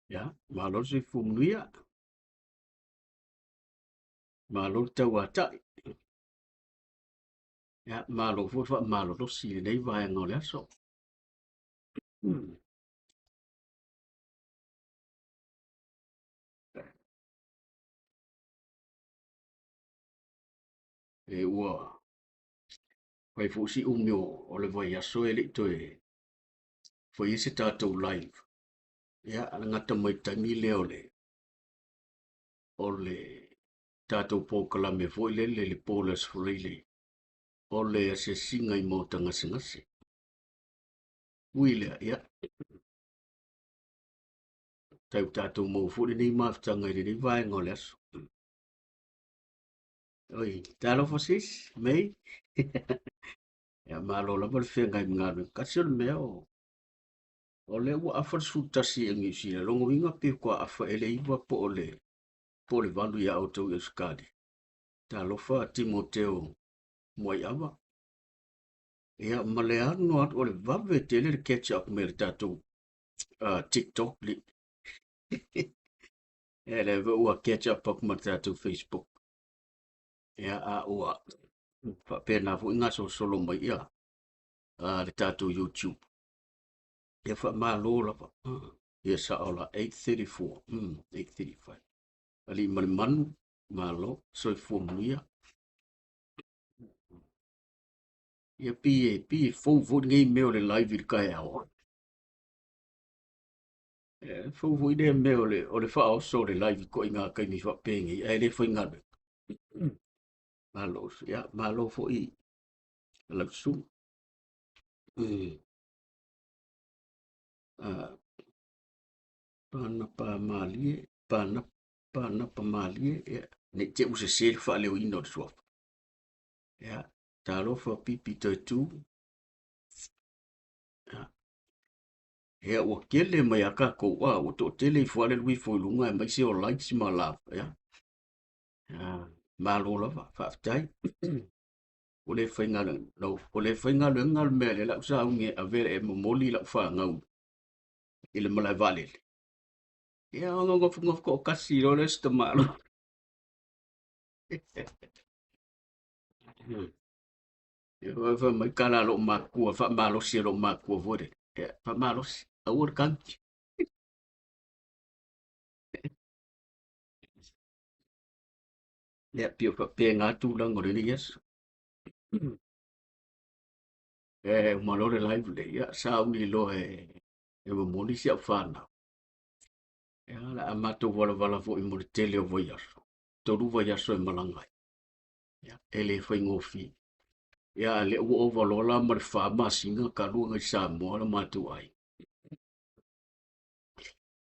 Ia, malo le soifua manuia. Malo le tauatai. Ia, malo foi le faamalolosi i lenei vaega o le aso. E ua fai foi si umi o le vaiaso e le i toe faia se tatou live. Ia, a gata mai le taimi lea o le tatou polokalame foi lele i le po o le Aso Faraile o le asiasiga i maota gasegase. Ui lea, ia, tai ua tatou maua foi lenei mafutaga i lenei vaega o le aso. Oi, talofa sis, mei. Ia, malo lava le feagai ma galuega. Kasi o le mea o o lea ua afa le 11 i Niu Sila. Lona uiga pe ua afa e le 9 po o le 8 iā outou i Ausetalia. Talofa Timoteo Muaiava. Ia, ma le ano atu o le vave tele le catch up me le tatou TikTok li. Ia, le ua catch up aku ma le tatou Facebook. Ia, a ua faapena foi gasolosolo mai ia le tatou YouTube. Ia, faamalo lava. Ia, sao la 8:34, 8:35. Alii ma le manu, malo, soifua manuia. Ia pi e, pi e fou foi lenei mea o le live i le taeao. E fou foi lea mea o le faaoso o le live i ituaiga taimi faapenei, ae le faigaluega. Malo, ia, malo foi lau susuga. Panapa malie, panapa, panapa malie, ia, ne i te i ua sese le faaleoina o le suafa. Ia, talofa pipi toe tu. Ia, ia ua tele mai a tatou, a ua toatele ifo lava le alu ifo i luga aemaise o likes ma love. Ia, ia, malo lava, faafetai. Ua le faigaluega, ua le faigaluega le mea lea la ua sauni e ave e momoli lau fanau i le malae vaalele. Ia, ona nofonofo toatasi loa lea o si tamaloa. Ia, fai mai tala a lou matua, faamalosi e lou matua foi lele. Ia, faamalosi, aua le tagi. Ia, pei o faapena tulaga o lenei aso. E uma loa le live lenei, ia, sauni loa e momoli si au fanau. Ia, o le a matou valavala foi mo le tele o vaiaso. 3 vaiaso e malaga ai. Ia, e le faigofie. Ia, a lea ua ova loa la ma le 4 masina talu ona i Samoa le matou aiga.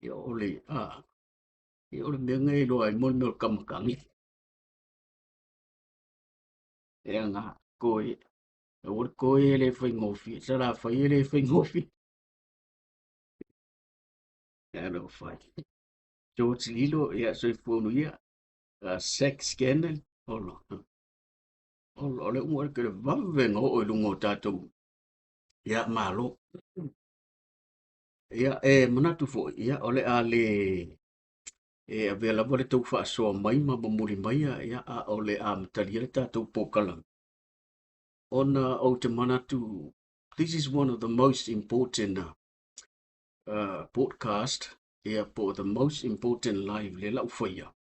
Ia, o le, a, ia, o le mea na iloa ai mo le mea o le kamatagi. Ia, na, koe, aua le koe e le faigofie, Salafai e le faigofie. Ia, alofa. George Lilo, ia, soifua manuia. Sex scandal, olo. Olo, o le ua le vave na oo i luga o tatou. Ia, malo. Ia, e manatu foi, ia, o le a le e avea lava le tou faasoa mai ma momoli mai, ia, a o le amatalia le tatou polokalame. Ona ou te manatu, this is one of the most important podcast, ia, po o the most important live le lau faia.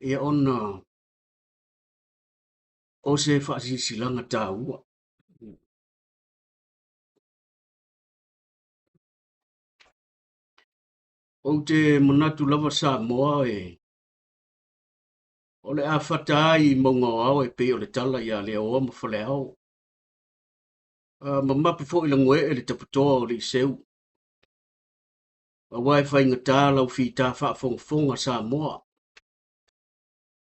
Ia, ona o se faasilasilaga taua. Ou te manatu lava Samoa e o le a fata ai i mauga o ao e pei o le tala ia Leaoa ma Faleao. Mamapi foi lagoee le taputoa o le Iseu. Aua e faigata lau fita faafogafoga Samoa.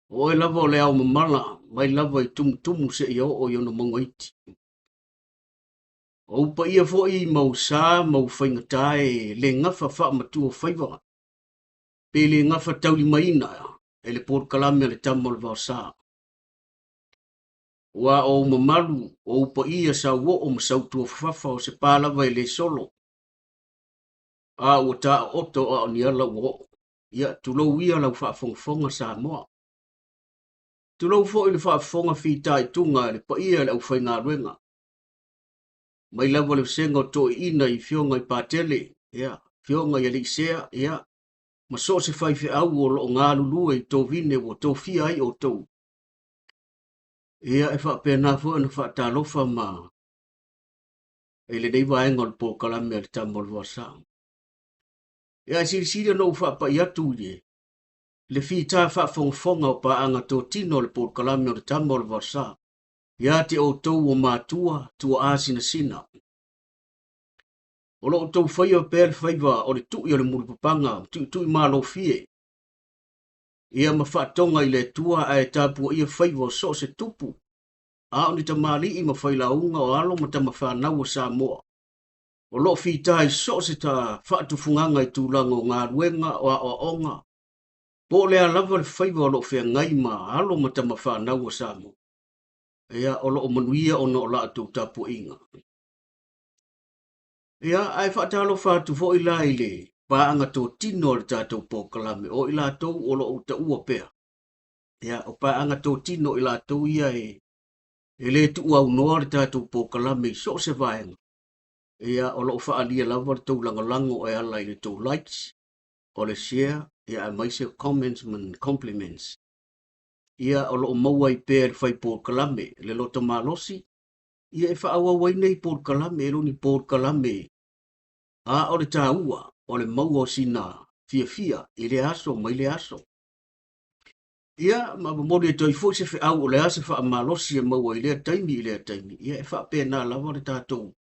O oe lava o le ao mamala mai lava i tumutumu seia oo i ona mauga iti. O ou paia foi ma ou sa ma ou faigata e le gafa faamatua faiva pe le gafa taulimaina e le polokalame a le tama o le vaosa. Ua o ou mamalu, o ou paia sauoo ma sautuafafafa o se pa lava e le solo. A ua taooto a o ni ala ua oo. Ia, tulou ia lau faafogafoga Samoa. Tulou foi le faafofoga fitaituga a le paia i le aufaigaluega. Mai lava le vasega o toeaiina i afioga i Patele, ia, afioga i Aliisea, ia, ma so o se faifeau o lo o galulue i tovine ua tofia ai outou. Ia, e faapena foi ona faatalofa ma i lenei vaega o le polokalame a le Tama o le Vaosa. Ia, ae silisili ona ou faapai atu i le fita faafogafoga o paaga totino o le polokalame o le Tama o le Vaosa, ia te outou o matua, tuaa sinasina. O lo o outou faia pea le faiva o le tui o le mulipapaga, tuitui malofie, ia ma faatoga i le Atua ae tapuaia faiva o so o se tupu, a o ni tamalii ma failauga o alo ma tamafanau a Samoa, o lo o fita i so o se faatufugaga i tulaga o galuega, o aoaoga, po o le a lava le faiva o lo o feagai ma alo ma tamafanau a Samoa, ia, o lo o manuia ona o la outou tapuaiga. Ia, ae faatalofa atu foi la i le paaga totino o le tatou polokalame, o i latou o lo o ou taua pea. Ia, o paaga totino i latou ia e le tuuaunoa le tatou polokalame i so o se vaega. Ia, o lo o faaalia lava le tou lagolago e ala i le tou likes, o le share, ia aemaise o comments ma compliments. Ia, o lo o maua ai pea e le fai polokalame le loto malosi, ia e faaauau ai nei polokalame, e le o ni polokalame, a o le taua o le maua o sina fiafia i lea aso mai lea aso. Ia, ma momoli atu ai foi se feau o le a se faamalosi e maua i lea taimi i lea taimi, ia e faapena lava le tatou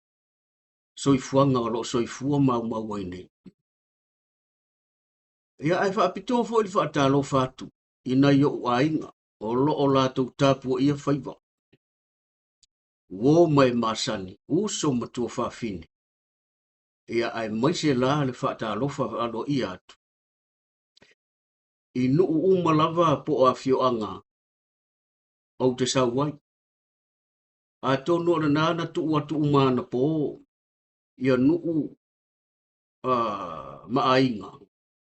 soifuaga o lo o soifua maumau ai nei. Ia, ae faapitoa foi le faatalofa atu i nai ou aiga o lo o latou tapuaia faiva. Uo ma e masani, uso ma tuafafine. Ia, aemaise la le faatalofa aloaia atu i nuu uma lava po o afioaga ou te sau ai. Atonu o lena na tuu atu uma anapo ia nuu ma aiga,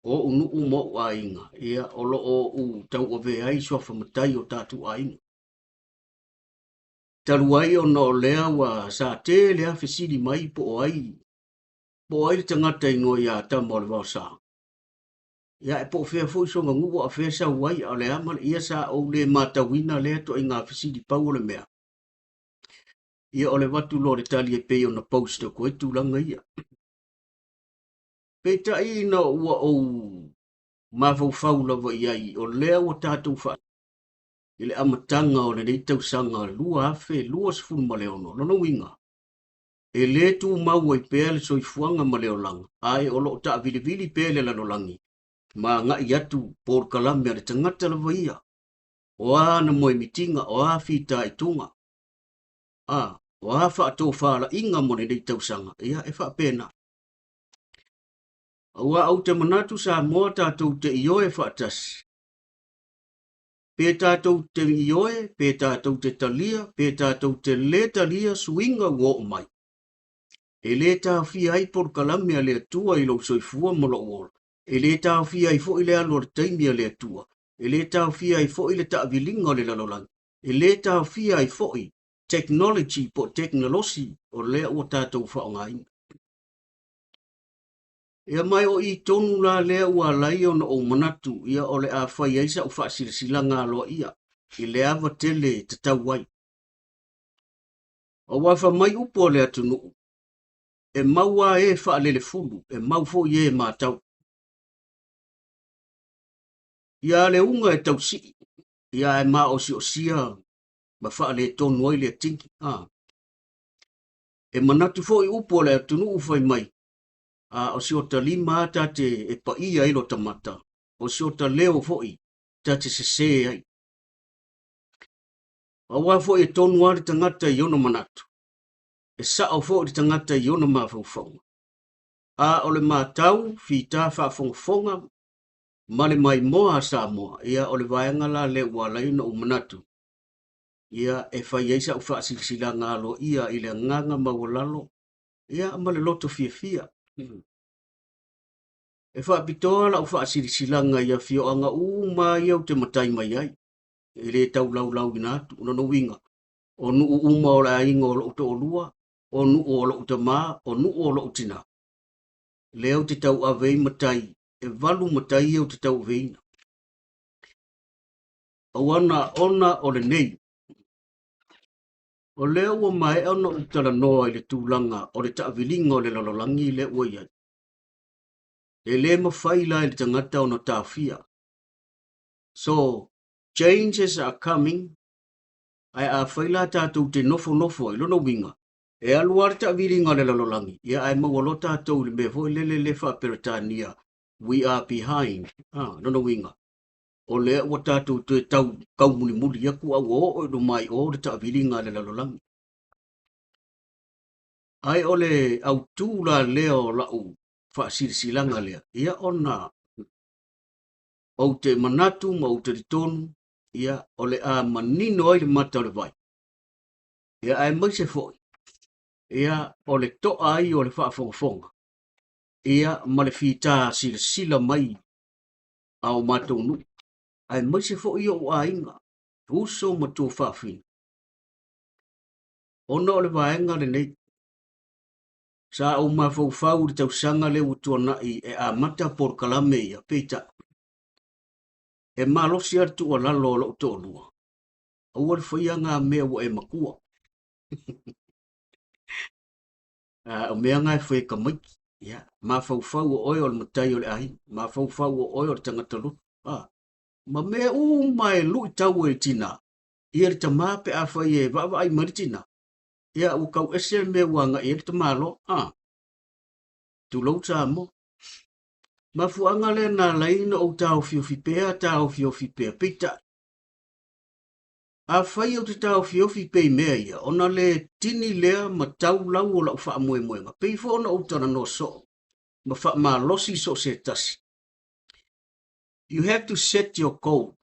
o ou nuu ma ou aiga, ia, o lo o ou tauavea ai suafa matai o tatou aiga. Talu ai ona o lea ua sa tele lava fesili mai po o ai, po o ai le tagata igoa ia Tama o le Vaosa. Ia, e po o fea foi sona nuu a o fea sau ai, a o le a ma le ia sa ou le matauina lea ituaiga fesili pau o le mea. Ia, o le avatu loa o le tali e pei ona post atu ai tulaga ia. Peitai ina ua ou mafaufau lava i ai, o lea ua tatou faa i le amataga o lenei tausaga 2026, lona uiga, e le tumau ai pea le soifuaga ma le olaga, ae o lo o taavilivili pea le lalolagi ma agai atu polokalame a le tagata lava ia, o a ana moemitiga, o a fitaituga, a o a faatofalaiga mo lenei tausaga, ia e faapena. Aua ou te manatu Samoa tatou te ioe faatasi. Pe tatou te ioe, pe tatou te talia, pe tatou te lē talia suiga ua oo mai. E lē taofia ai polokalame a le Atua i lou soifua ma lou ola. E lē taofia ai foi le alu o le taimi a le Atua. E lē taofia ai foi le taaviliga o le lalolagi. E lē taofia ai foi technology po o tekonolosi o lea ua tatou faaaogaina. Ia ma o i tonu la lea ua ala ai ona ou manatu, ia o le a fai ai sa'u faasilasilaga aloaia i le ava tele e tatau ai. Aua fai mai upu a le atunuu, e mau lava e faalelefulu, e mau foi e matau. Ia le uga e tausii, ia ae maosiosia ma faaletonu ai le atigi. A. E manatu foi upu a le atunuu fai mai, a o si ota lima lava ta te e paia ai lota mata, o si ota leo foi ta te sesē ai. Aua foi e tonu lava le tagata i ona manatu, e sao foi le tagata i ona mafaufauga. A o le matau, fita faafogafoga ma le maimoa a Samoa, ia o le vaega la lea ua ala ai ona ou manatu, ia e fai ai sa'u faasilasilaga aloaia i le agaga maualalo, ia ma le loto fiafia. E faapitoa lau faasilasilaga i afioaga uma ia ou te matai mai ai, e le tau laulauina atu. O lona uiga, o nuu uma o le aiga o lou toalua, o nuu o lou tama, o nuu o lou tina. Lea ou te tauave ai matai, e valu matai ia ou te tauaveina. Auana ona o lenei, o lea ua maea ona ou talanoa i le tulaga o le taaviliga o le lalolagi lea ua i ai. E le mafai la e le tagata ona taofia. So, changes are coming, ae afai la tatou te nofonofo ai, lona uiga, e alu lava le taaviliga o le lalolagi, ia ae maua loa tatou i le mea foi lele le faa-Peretania, we are behind. Ah, lona uiga, o lea ua tatou toe tau kaumulimuli atu a ua oo i luma i o le taaviliga a le lalolagi. Ae o le autū la lea o lau faasilasilaga lea, ia ona ou te manatu ma ou talitonu, ia o le a manino ai le mata o le vai. Ia aemaise foi, ia o le toa ai o le faafogafoga, ia ma le fita silasila mai a o matou nuu, aemaise foi ou aiga, uso ma tuafafine. Ona o le vaega lenei, sa ou mafaufau i le tausaga lea ua tuanai e amata polokalame ia, peitai, e malosi lava le tuualalo a lou toalua, aua le faia ngā mea ua e matua. O mea ngā e fai e tamaiti. Ia, mafaufau o oe o le matai o le aiga, mafaufau o oe o le tagata lotu. Ma mea uma e luitau ai le tina, ia le tama pe afai e vaavaai mai le tina, ia ua tau ese le mea ua agai ai le tamaloa. Tulou Samoa. Mafuaaga lea na ala ai ona ou taofiofi pea, taofiofi pea, peitai, afai ou te taofiofi pea i mea ia, ona le tini lea ma tau lau o lau faamoemoega, pei foi ona ou talanoa soo ma faamalosi i so o se tasi. You have to set your goal.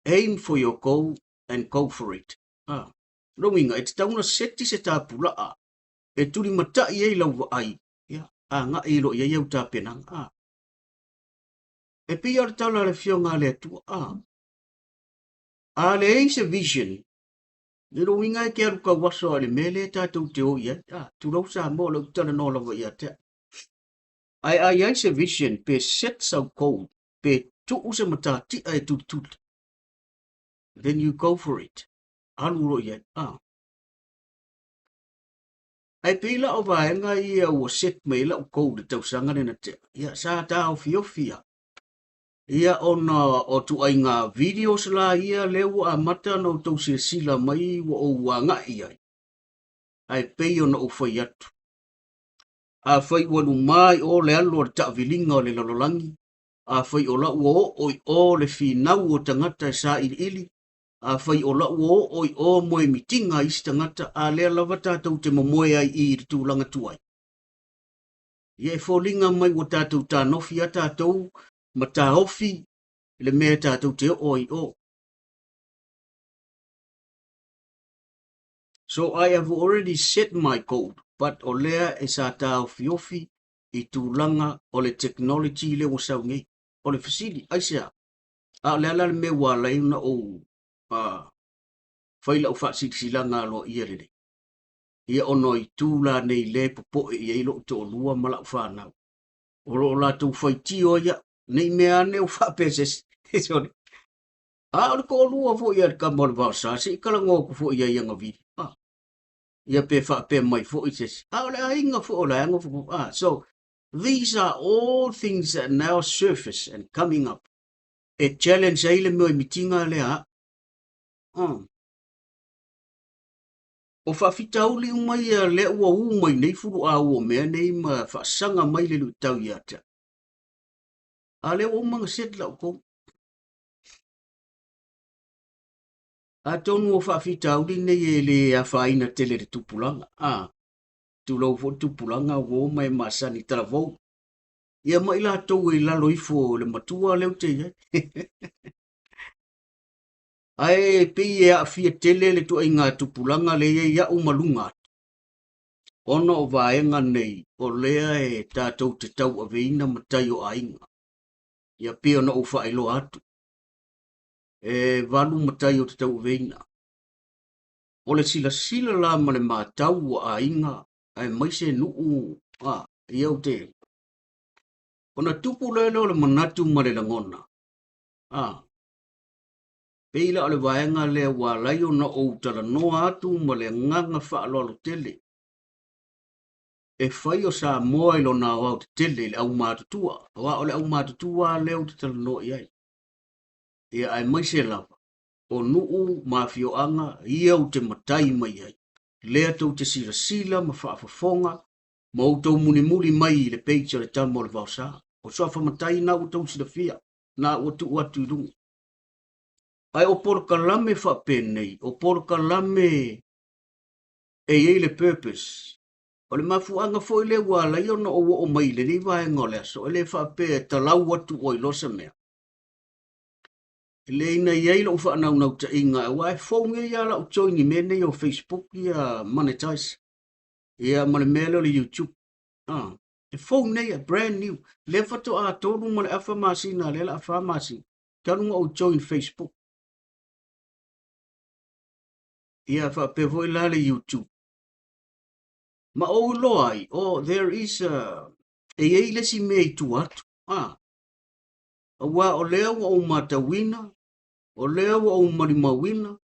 Aim for your goal and go for it. Lona uiga, e tatau ona seti se tapulaa e tulimatai ai lau vaai, ia, agai loa i ai au tapenaga. E pei lava o le tala a le Afioga a le Atua, a leai se vision, lona uiga e te alu tauaso lava i le mea lea tatou te o i ai. Tulou Samoa, o lea ou te talanoa lava ia te au. Ae a i ai se vision pe set sau goal, pe tuu se matatia e tulituli, then you go for it. Alu loa i ai. Ae pei la o vaega ia ua set mai ai lau goal i le tausaga lea na tea, ia sa taofiofi lava. Ia ona o ituaiga videos la ia lea ua amata ona outou silasila mai ua ou agai i ai. Ae pei ona ou fai atu, afai ua luma i o le alu a le taaviliga o le lalolagi, afai o la ua oo i o le finau o tagata e sailiili, afai o la ua oo i o moemitiga a isi tagata, a lea lava tatou te momoe ai i i le tulaga tuai. Ia e foliga mai ua tatou tanofi lava tatou ma taofi le mea tatou te oo ai i o. So I have already set my goal, but o lea e sa taofiofi i tulaga o le technology lea ua sau nei. O le fesili, aisea? A o le a la le mea ua ala ai ona ou fai lau faasilasilaga aloaia lenei? Ia ona o itu la nei lea e popoe i ai lou toalua ma lau fanau. O lo o latou faitio ai au, ne i mea ane ua faapea se isi. Sorry. A o le toalua foi a le tama o le vaosa, se i talanoa atu foi i ai i ana video. Ia pe faapea mai foi se isi. A o le aiga foi o la e nofonofo. So, these are all things that now surface and coming up. E challenge ai le mea o mitiga lea a. O faafitauli uma ia lea ua u mai nei fuluau o mea nei ma faasaga mai le luitau ia te au. A lea ua uma ona set lau goal. Atonu o faafitauli nei e le afaina tele i le tupulaga. Tulou foi le tupulaga ua oma e masani talavou. Ia ma i latou e i lalo ifo o le matua lea ou te i ai. Ae pei e aafia tele le ituaiga tupulaga lea e i ai au ma luga atu. Ona o vaega nei o lea e tatou te tauaveina matai o aiga. Ia pei ona ou faailoa atu, e valu matai ou te tauaveina. O le silasila la ma le matau a aiga aemaise nuu, a, ia ou te ona tupu loa lea o le manatu ma le lagona, a, pei la o le vaega lea ua ala ai ona ou talanoa atu ma le agaga faaaloalo tele e fai o Samoa i lona aoaotetele i le aumatutua, aua o le aumatutua lava lea ou te talanoa i ai. Ia aemaise lava o nuu ma afioaga ia ou te matai mai ai, lea tou te silasila ma faafofoga ma outou mulimuli mai i le page a le Tama o le Vaosa. O suafa matai na ua tou silafia, na ua tuu atu i luga. Ae o polokalame faapenei, o polokalame e i ai le purpose. O le mafuaaga foi lea ua ala ai ona ou oo mai i lenei vaega o le aso, e le faapea e talau atu ua iloa se mea. E le ina i ai lou faanaunautaiga, aua e fou nei lava lau join i mea nei o Facebook ia monetize, ia ma le mea lea o le YouTube. Ah, e fou nei, e brand new. Lea faatoa 3 ma le afa masina, lea la 4 masina, talu na ou join Facebook. Ia faapea foi la le YouTube. Ma ou iloa ai, oh, there is a, e i ai le isi mea i tua atu. Ah, aua o lea ua ou matauina, o lea ua ou malimauina,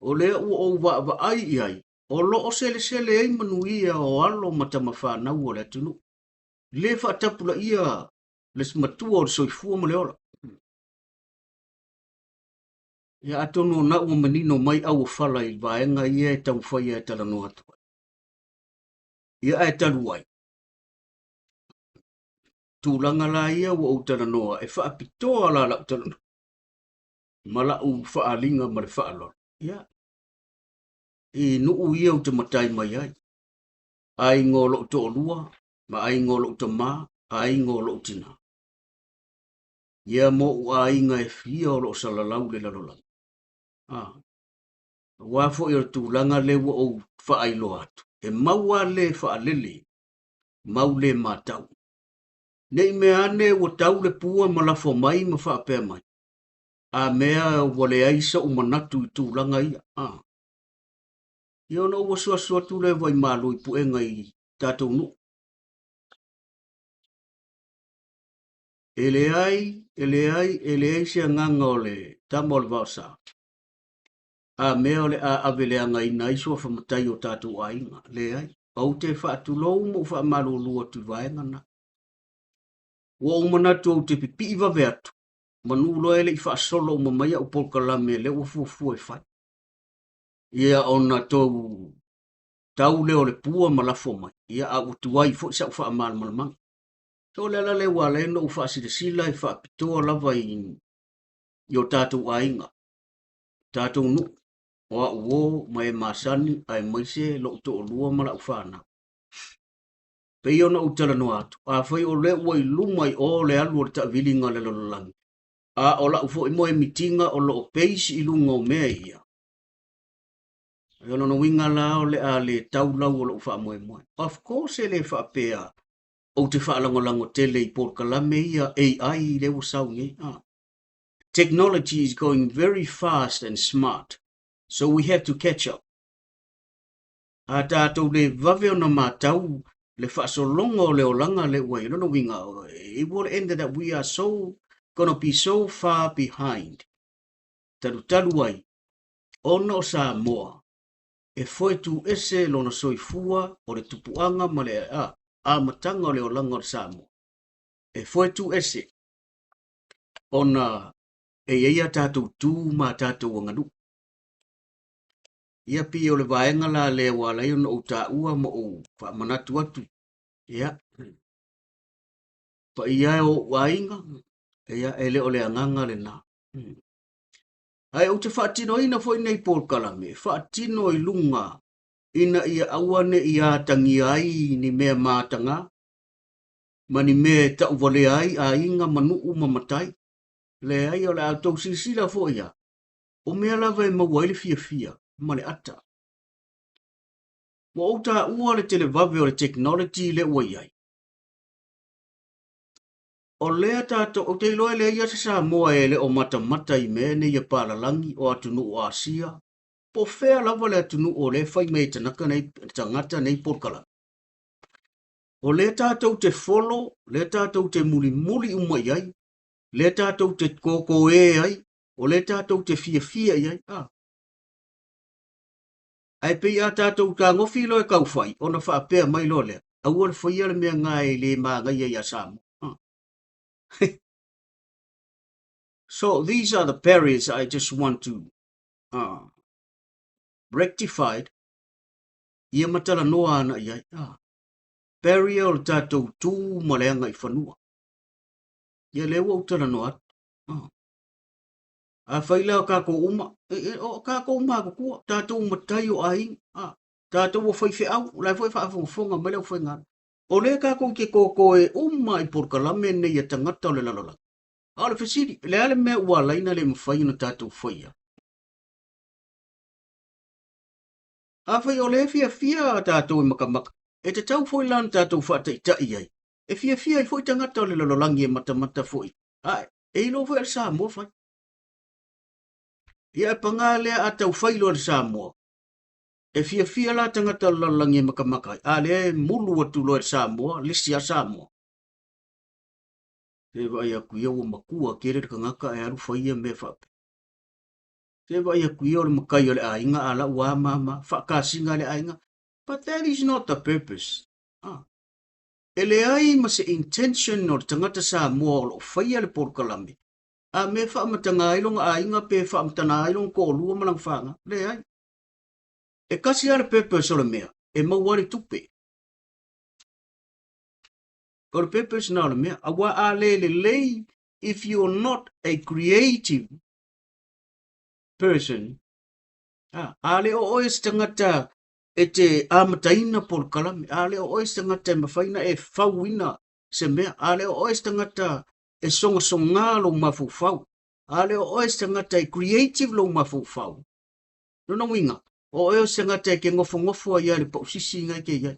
o lea ua ou vaavaai i ai, o lo o selesele ai manuia o alo ma tamafanau o le atunuu. Le faatapulaia le matua o le soifua ma le ola. Ia atonu o na ua manino mai auofala i vaega ia e taumafai e talanoa atu ai. Ia ae talu ai, tulaga la ia ua ou talanoa e faapitoa la lau talanoa ma lau faaaliga ma le faaaloalo. Ia, i nuu ia ou te matai mai ai, aiga o lou toalua, ma aiga o lou tamā, aiga o lou tinā. Ia ma ou aiga e fia o lo o salalau le lalolagi. Ah, aua foi o le tulaga lea ua ou faailoa atu, e mau lava le faalele, mau le matau. Ne i mea ane ua tau le pua ma lafo mai ma faapea mai, a mea ua leai sou manatu i tulaga ia. Ah. Ia ona ou asuasu atu lea vaimalu i puega i tatou nuu. E leai, e leai, e leai se agaga o le Tama o le Vaosa. A mea o le a aveleagaina ai suafa matai o tatou aiga. Leai, ou te faatulou ma ou faamalulu atu i vaega na. Ua ou manatu ou te pipii vave atu, manu loa e le i faasolo uma mai au polokalame lea ua fuafua e fai. Ia ona tou tau lea o le pua ma lafo mai, ia a ua tuai foi sau faamalamalamaga. So o le ala lea ua ala ai ona ou faasilasila e faapitoa lava i o tatou aiga, tatou nuu, o au uo ma e masani aemaise lou toalua ma lau fanau. Pei ona ou talanoa atu, afai o lea ua i luma i o le alu o le taaviliga o le lalolagi, a o lau foi moemitiga o lo o base i luga o mea ia, o lona uiga la o le a le tau lau o lou faamoemoe. Of course e le faapea ou te faalagolago tele i polokalame ia AI lea ua sau nei. Ah. Technology is going very fast and smart, so we have to catch up. A tatou le vave ona matau le faasologa o le olaga le ua i lona uiga, it will end that we are so gonna be so far behind. Talutalu ai, ona o Samoa, e foe tu ese lona soifua o le tupuaga ma le amataga o le olaga o le Samoa. E foe tu ese ona e i ai a tatou tu ma a tatou aganuu. Ia pei o le vaega la lea ua ala ai ona ou taua ma ou faamanatu atu. Ia, paia e o ou aiga, ia e le o le agaga lena. Ae ou te faatinoina foi nei polokalame, e faatino i luga ina ia aua ne i atagia ai ni mea mataga, ma ni mea e tauvalea ai aiga ma nuu ma matai. Leai, o le a outou silasila foi ia, o mea lava e maua ai le fiafia ma le ata. Ua ou taua le televave o le technology lea ua i ai. O lea tatou, ou te iloa e leai lava se Samoa e le o matamata i mea nei a palalagi o atunuu o Asia, po o fea lava le atunuu o lea e fai mai e tanaka nei, tagata nei polokalame. O lea tatou te follow, lea tatou te mulimuli uma i ai, lea tatou te kōkōē ai, o lea tatou te fiafia i ai. Ah. Ae pei a tatou tagofi loa e taufai, ona faapea mai loa lea, aua le faia le mea na e le manaia iā Samoa. Ah. So these are the barriers I just want to rectify ia ma talanoa ana i ai. Ah. Barrier o le tatou tu ma le agaifanua. Ia lea ua ou talanoa atu. Ah. Afai la o tatou uma, e, e, o tatou matutua, tatou matai o aiga, ah, tatou o faifeau, o la e foi e faafogafoga mai le aufaigaluega. O lea tatou te kōkō e uma i polokalame nei a tagata o le lalolagi. A o le fesili, le a le mea ua ala ai ona le mafai ona tatou faia? Afai o lea e fiafia tatou e matamata, e tatau foi la ona tatou faataitai ai. E fiafia ai foi tagata o le lalolagi e matamata foi. A e iloa foi e le Samoa fai. Ia e paga lea a tau fai loa le Samoa. E fiafia la tagata o le lalolagi e matamata ai. A lea e mulu atu loa e le Samoa, le isi a Samoa. Se vaai atu ia ua matua tele le tagata ae alu fai ia mea faapea. Se vaai atu ia o le matai o le aiga a lau a mama, faakasina le aiga. But that is not the purpose. Ah. E leai ma se intention o le tagata Samoa o lo o faia le polokalame, a mea e faamatagā ai lona aiga pe faamatagā ai lona toalua ma lana fanau. Leai. E tasi lava le purpose o le mea, e maua ai le tupe. O le purpose lena o le mea, aua a le lelei, if you are not a creative person, a le o oe se tagata e te amataina polokalame, a le o oe se tagata e mafai ona e fauina se mea, a le o oe se tagata e sogasogā lou mafaufau, a le o oe se tagata e creative lou mafaufau. Lona uiga, o oe o se tagata e te nofonofo ai lava i le pausisi na e te i ai.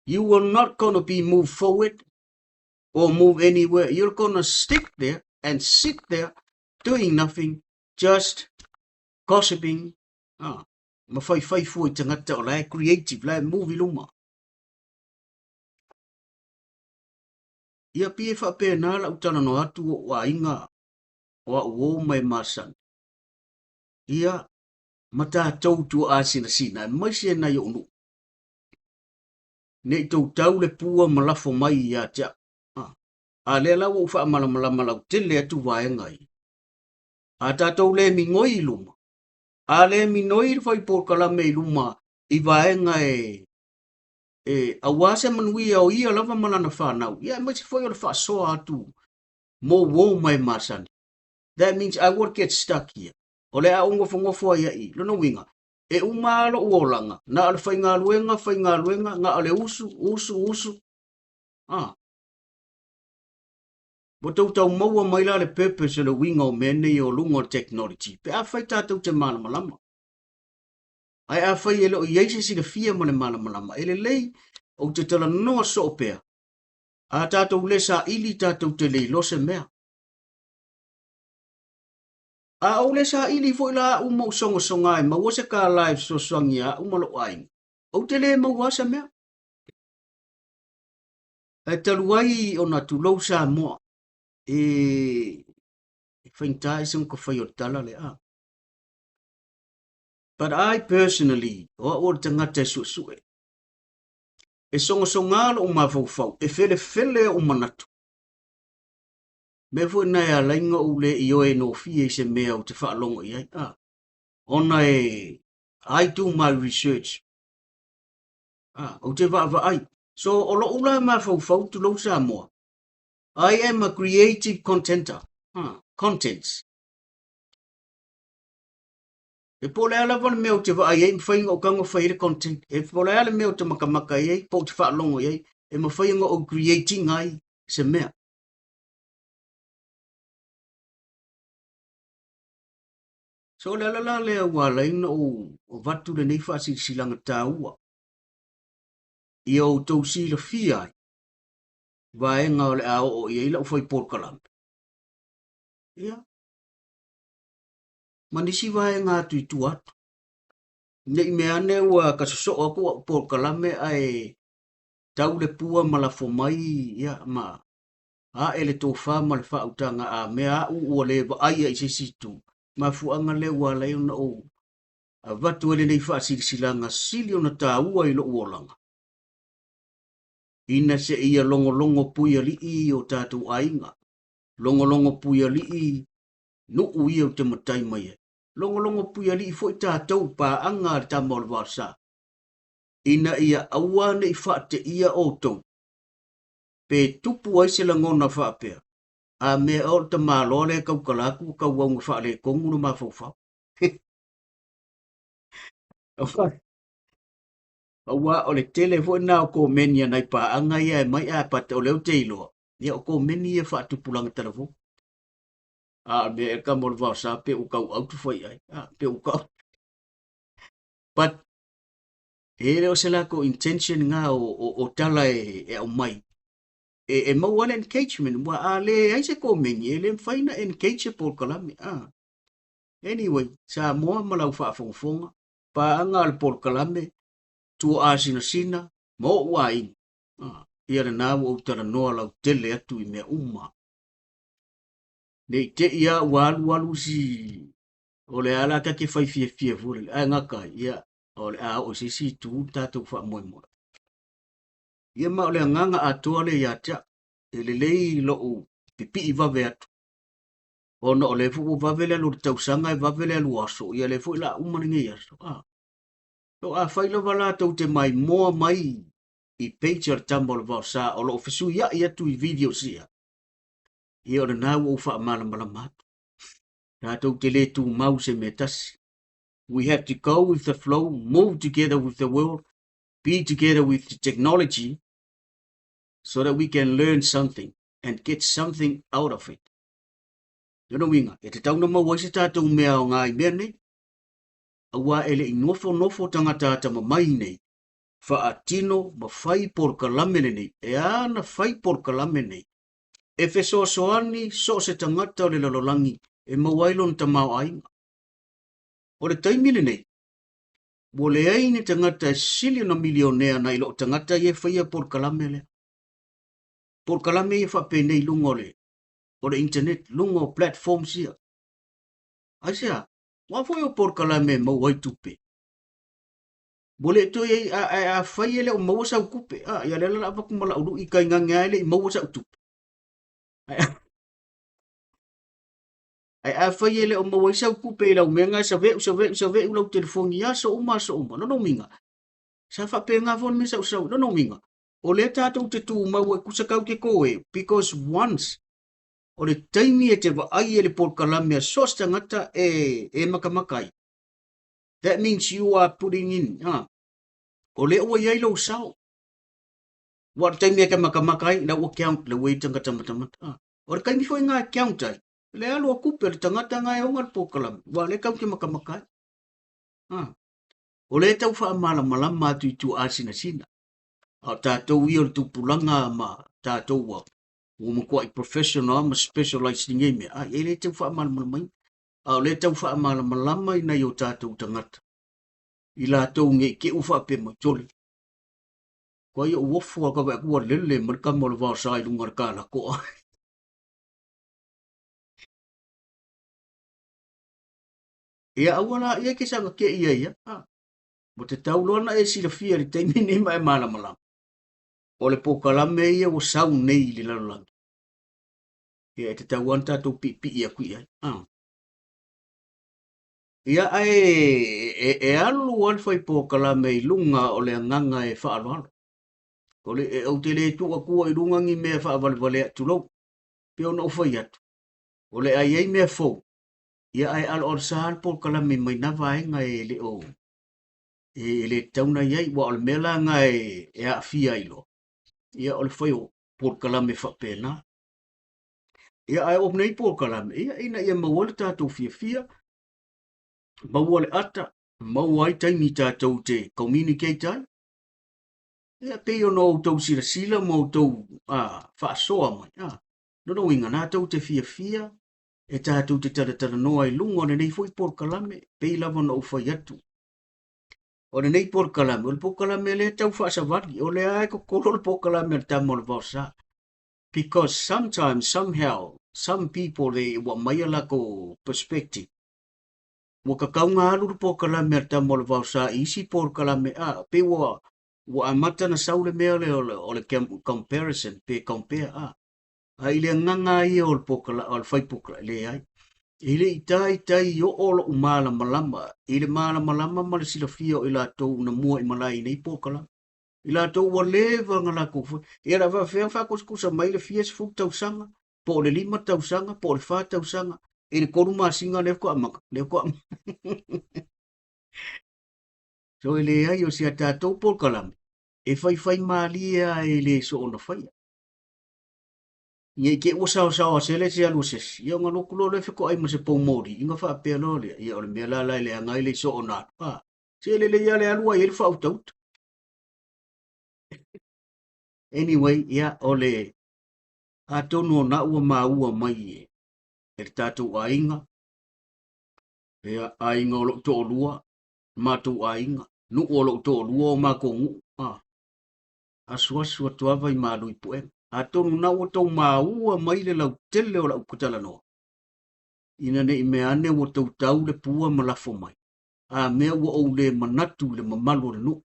You will not gonna be move forward or move anywhere. You're gonna stick there and sit there doing nothing, just gossiping, ah, ma faifai fua i tagata o la e creative, la e move i luma. Ia pei e faapena lau talanoa atu o ou aiga o au o mai masani. Ia, ma tatou tuaa sinasina aemaise e nai ou nuu. Ne i tou tau le pua ma lafo mai ia te au. Ah, a lea la ua ou faamalamalama lautele atu vaega ia. A tatou le migoi i luma, a le minoi le fai polokalame i luma i vaega e, e aua se manuia o ia lava ma lana fanau, ia aemaise foi o le faasoa atu mo uo ma e masani. That means I won't get stuck here. O le a ou nofonofo ai ai. Lona uiga, e uma lava lou olaga, na o le faigaluega, faigaluega, na o le usu, usu, usu. Ah. Ua tou tau maua mai la le purpose o le uiga o mea nei o luga o le technology pe afai tatou te malamalama. Ae afai e le o i ai se silafia ma le malamalama, e lelei ou te talanoa soo pea. A tatou le saili tatou te le iloa se mea. A ou le saili foi la au ma ou sogasoga e maua se kālā e fesoasoani ia au ma lou aiga, ou te le maua se mea. Ae talu ai ona tulou Samoa, e faigata ese ona fai o le tala lea. Ah. But I personally, o au o le tagata e suesue. E sogasogā lou mafaufau, e felefele ou manatu. Mea foi na e ala ai ona ou le ioe nofie i se mea ou te faalogo i ai. Ah. Ona e I do my research. Ah, ou te vaavaai. So, o lou la mafaufau tulou Samoa, I am a creative contenter. Ah, contents. E po o le a lava le mea ou te vaai ai, e mafai ona ou tago fai ai le content. E po o le a le mea ou te matamata i ai, po ou te faalogo i ai, e mafai ona ou create ina ai se mea. So o le ala la lea ua ala ai ona ou avatu lenei faasilasilaga taua ia outou silafia ai vaega o le a oo i ai lau fai polokalame. Ia, ma nisi vaega atu i tua atu. Ne i mea ane ua ka sosoo atu au polokalame ae tau le pua ma lafo mai, ia, ma ae le tofa ma le faautaga a mea a'u ua le vaaia i se isi itu. Mafuaaga lea ua ala ai ona ou avatu ai lenei faasilasilaga sili ona taua i lo'u olaga, ina seia logologo puialii o tatou aiga, logologo puialii nuu ia ou te matai mai ai, logologo puialii foi tatou paaga a le Tama o le Vaosa, ina ia aua ne i faateia outou pe tupu ai se lagona faapea, a mea ea o le tamaloa lea e tautala atu ua tauau ina faaletonu le mafaufau. Aua o le tele foi lena o komeni a nai paaga ia e aumai ae pata o lea ou te iloa, ia o komeni ia faatupulaga talavou. A o le mea ea tama o le vaosa pe ua tauau tufai ai, a pe ua tau. But e le o se latou intention na o tala e aumai e maua ai le engagement, ua a leai se komeni e le mafai ona engage se polokalame. Anyway, Samoa ma lau faafogafoga, paaga a le polokalame, tuaasinasina ma o'u aiga. Ia lena ua ou talanoa lautele atu i mea uma. Ne i te i a ua alualu si o le a la ta te fai fiafia foi lele, ae gata ai, ia, o le a oo i se isi itu le tatou faamoemoe. Ia ma o le agaga atoa lea ia te au, e lelei lo'u pipii vave atu, ona o lea foi ua vave le alu o le tausaga e vave le alu o aso, ia lea foi o le a uma lenei aso. So afai lava la tou te maimoa mai i page a le Tama o le Vaosa o lo o fesuiai atu i videos ia, ia o lena ua ou faamalamalama atu. Tatou te le tumau i se mea tasi. We have to go with the flow, move together with the world, be together with the technology so that we can learn something and get something out of it. Lona uiga, e tatau ona maua ai se tatou mea aoga i mea nei, aua e le i nofonofo tagata atamamai nei faatino ma fai polokalame lenei, e a ona fai polokalame nei e fesoasoani so o se tagata o le lalolagi e maua ai lona tamaoaiga. O le taimi lenei, ua leai ni tagata e sili ona milionea nai loo tagata ia e faia polokalame lea. Polokalame ia faapenei i luga o le, o le internet, luga o platforms ia. Aisea? Aua foi o polokalame e maua ai tupe. Ua le toe i ai, a, a, afai e le o maua sau tupe, a, ia lea la avatu ma lau lui kainane lava e le i maua sau tupe. Ae, ae afai e le o maua ai sau tupe i lau mea na e save'u, save'u, save'u lau telefoni i aso uma, aso uma. Lona uiga, sa faapena foi le mea sa ou sau. Lona uiga, o lea tatou te tumau ai kusa kau te koe, because once o le taimi e te vaai e le polokalame a so o se tagata e, e makamaka ai, that means you are putting in, ha, o lea ua i ai lou sao. Ua o le taimi e te makamaka ai, lau ua count, lau ua i tagata matamata. Ha. O le taimi foi ngā e count ai, le alu a kupe o le tagata ngā e onga le polokalame, ua lea kau te makamaka ai. Ha. O lea tau whaamalamalama atu i tua asinasina. A o tātou ia o le tupulaga ma tātou ua ua matuai professional ma specialise i nei mea, ai, e le tau faamalamalamaina. A o lea tau faamalamalama i nai o tātou tagata, i latou nei te ua faapea mai, sole, kua ia uofo a ka vaai atu ua lele mai le tama o le vaosa i luga o le kalakoa. Ia aua la ia ke saga ke ia ia. Ah, mo te tau loa na e silafia i le taimi nei ma e malamalama. O le polokalame ia ua sau nei i le lalolagi. Ia e tatau lava ona tatou piipii atu i ai. Ah. Ia ae e, e alu lava le fai polokalame i luga o le agaga e faaaloalo. O le, e, ou te le tuu atua i luga ni mea faavalevalea, tulou. Pei ona ou fai atu, o le a i ai mea fou, ia ae aloalosa le polokalame mai na vaega e le o e le tatau ona i ai. Aua o le mea la lena e aafia ai loa, ia o le fai o polokalame faapena. Ia ae o nei polokalame, ia ina ia maua ai le tatou fiafia. Maua le ata, maua ai taimi tatou te communicate ai. Ia pei ona outou silasila ma outou faasoa mai. Lona uiga, na tou te fiafia e tatou te talatalanoa i luga o lenei foi polokalame, pei lava ona ou fai atu. O lenei polokalame, o le polokalame lea tau faasavali, o lea e kokolo le polokalame a le tama o le vaosa. Because sometimes, somehow, some people, they ua aumai a latou perspective. Ua kakauga alu le polokalame a le tama o le vaosa i isi polokalame, pei ua amata na sau le mea lea o le comparison, pe compare, A i le agaga ia o le o le fai polokalame, leai. E le i taitai oo lou malamalama i le malamalama ma le silafia o i latou na mua i malae i nei polokalame. I latou ua leva ona latou fai. Ia la faafefea faakusakusa mai le fia 10 tausaga, po o le 5 tausaga, po o le 4 tausaga, i le 3 masina lea faatoa amata, lea faatoa amata. So e leai o si a tatou polokalame, e faifai malie lava e le soona faia. Ia i te i ua saosaoa sele se alu a se isi, ia ona alu atu loa lea fetoai ma se pou moli, ona faapea loa lea, ia o le mea la la e leaga ai le soona alu. Se e lelei lava le alu a i ai le faautauta. Anyway, ia o le atonu o na ua maua mai e le tatou aiga, ia aiga o lou toalua, matou aiga, nuu o lou toalua o matou nuu, asuasu atu ava i malu i puega. Atonu na ua tou maua mai le lautele o lau talanoa, ina ne i mea ane ua tou tau le pua ma lafo mai, a mea ua ou le manatu i le mamalu o le nuu,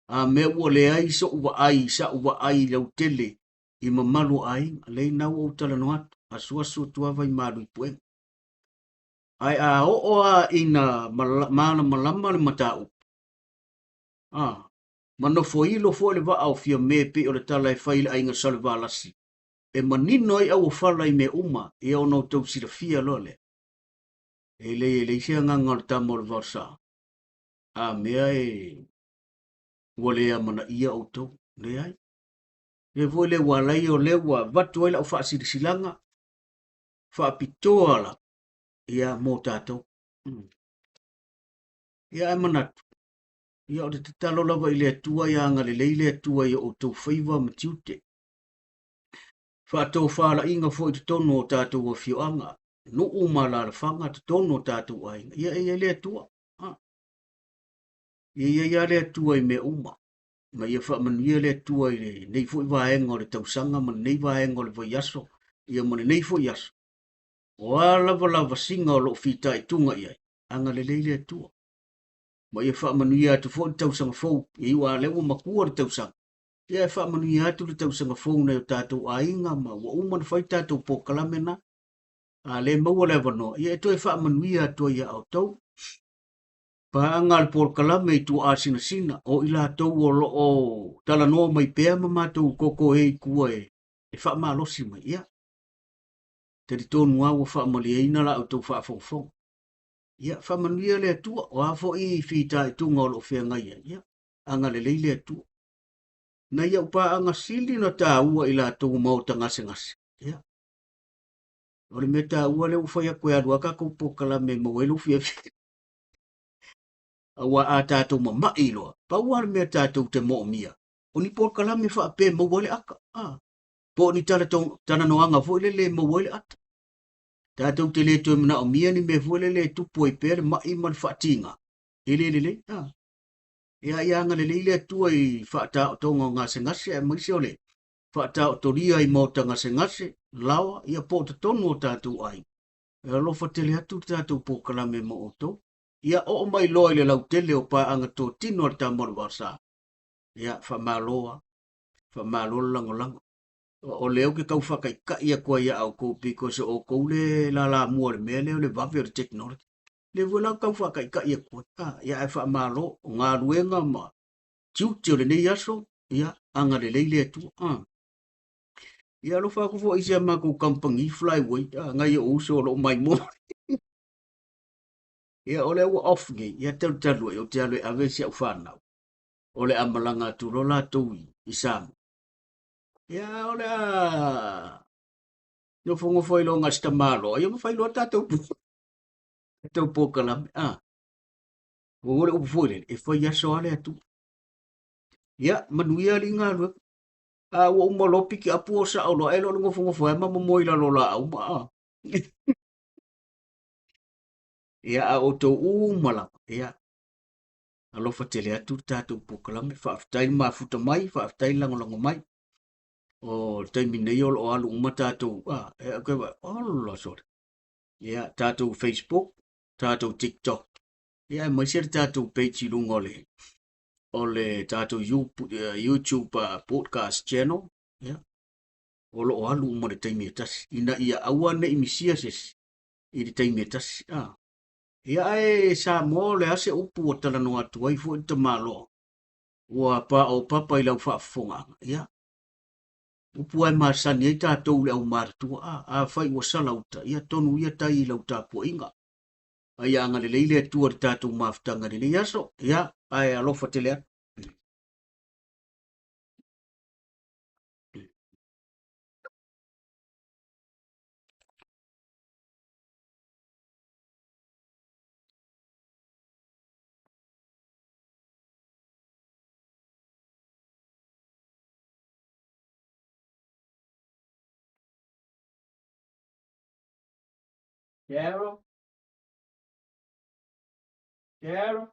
a mea ua leai so'u vaai, sa'u vaai lautele i mamalu o aiga, lea na ua ou talanoa atu, asuasu atu ava i malu i puega. Ae a oo lava ina malamalama le mataupu, ma nofoilo foi le vaa o Fiame pei o le tala e fai i le aiga Salevalasi, e manino ai auofala i mea uma, ia ona outou silafia loa lea. E leai se agaga o le tama o le vaosa, a mea e ua le amanaia outou, leai. Lea foi le ua alai o lea ua avatu ai lau faasilasilaga, faapitoa la, ia mo tatou. Ia ae manatu, ia o le tatalo lava i le Atua ia agalelei le Atua i o outou faiva ma tiute. Faatofalaiga foi i totonu o tatou afioaga, nuu ma alaalafaga, totonu o tatou aiga. Ia e i ai le Atua. Ia i ai lava le Atua i mea uma. Ma ia faamanuia le Atua i lenei foi vaega o le tausaga ma lenei vaega o le vaiaso, ia ma lenei foi aso. O a lava lavasiga o loo fitaituga i ai, agalelei le Atua. Ma ia faamanuia atu foi le tausaga fou, ia iu a lea ua matua le tausaga. Ia e faamanuia atu le tausaga fou nai o tatou aiga ma ua uma ona fai tatou polokalame na. A le maua le avanoa, ia e toe faamanuia atu ai ia outou. Paaga le polokalame i tua asinasina, o i latou o loo talanoa mai pea ma matou koko e i tua e faamalosi mai. Ia, talitonu lava ua faamalieina la outou faafogafoga. Ia, faamanuia le Atua, o a foi fitaituga o loo feagai ai. Ia, agalelei le Atua. Na ia paaga sili na taua i latou maota gasegase. Ia, o le mea taua lea ua fai atu e alu a tatou polokalame e maua ai lou fiafia. Aua a tatou mamai loa, pau lava le mea tatou te moomia, o ni polokalame faapea e maua ai le ata. Po o ni talanoaga foi lele e maua ai le ata. Tatou te le toe manaomia ni mea foi lele e tupu ai pea le mai ma le faatiga. E le lelei. Ia, ia agalelei le Atua i faataotoga o gasegase, aemaise o le faataotolia i maota gasegase, laoa, ia po o totonu o tatou aiga. E alofa tele atu le tatou polokalame mo outou. Ia oo mai loa i le lautele o paaga totino a le tama o le vaosa. Ia, faamalo faamalo le lagolago. O lea ou te tau faataitai atu ai ia outou because o outou le lalamua o le mea lea o le vave o le technology. Lea foi la ou tau faataitai atu ai. Ia ae faamalo, o galuega ma tiute o lenei aso, ia agalelei le Atua. Ia alofa atu foi i si a matou company Flyway, nai ou uso o loo maimoa. Ia o lea ua off nei, ia talu talu ai ou te alu e ave si au whanau. O le a malaga atu loa latou i Samoa. Ia o le a nofonofo ai loa gasi tamaloa, ia ma fai loa tatou. Tatou polokalame, a. Ua o le upu foi lele, e fai aso lava le Atua. Ia, manuia alii galuega. A ua uma loa piki apu o sao loa, e le o le nofonofo ai ma momoe i lalo o laau ma a. Ia, a outou uma lava, ia, alofa tele atu le tatou polokalame, faafetai le mafuta mai, faafetai le lagolago mai. O le taimi nei o lo o alu uma tatou, a, e, ola sole. Ia, tatou Facebook, tatou TikTok, ia, aemaise le tatou page i luga o le tatou YouTube podcast channel, ia, o lo o alu uma i le taimi e tasi, ina ia aua ne i misia se isi i le taimi e tasi. A. Ia, ae Samoa, o le a se upu ua talanoa atu ai foi le tamaloa ua paopapa i lau faafofogaaga? Ia, upu lava e masani ai tatou le aumatutua, a, afai ua sala uta, ia tonu ia tai i lau tapuaiga. A ia agalelei le Atua i le tatou mafutaga i lenei aso, ia, ae alofa tele atu. Carol, Carol.